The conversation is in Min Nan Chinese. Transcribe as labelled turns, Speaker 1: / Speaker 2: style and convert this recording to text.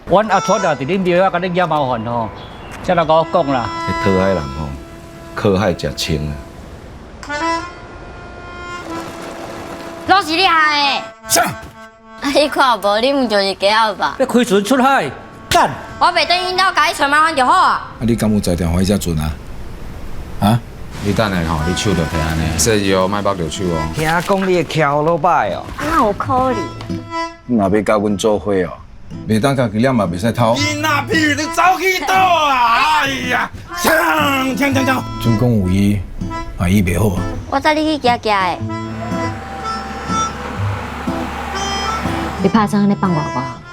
Speaker 1: 阮阿祖就佇恁廟仔共恁惹麻煩吼，才來共我講啦。
Speaker 2: 彼討海人吼，靠海食清啊。
Speaker 3: 攏是你害的。
Speaker 4: 啥？
Speaker 3: 啊，你看無，你毋就是假仔吧？
Speaker 1: 欲開船出海，幹！
Speaker 3: 我袂轉𪜶兜，共你揣麻煩就好啊。
Speaker 4: 啊，你敢有才調予彼隻船啊？啊？
Speaker 5: 你等下吼，你手就提按呢，細字哦，莫縛著手哦。
Speaker 6: 聽講你的橋落歹哦。
Speaker 3: 啊，哪有可能？
Speaker 2: 你若欲佮阮做伙哦，
Speaker 4: 袂當家己掠嘛袂使偷。
Speaker 7: 你那屁，你走去佗啊！哎呀，鏘鏘鏘鏘！
Speaker 4: 准講有伊，啊伊袂好。
Speaker 3: 我載你去行行的。
Speaker 8: 你拍算按呢放我無？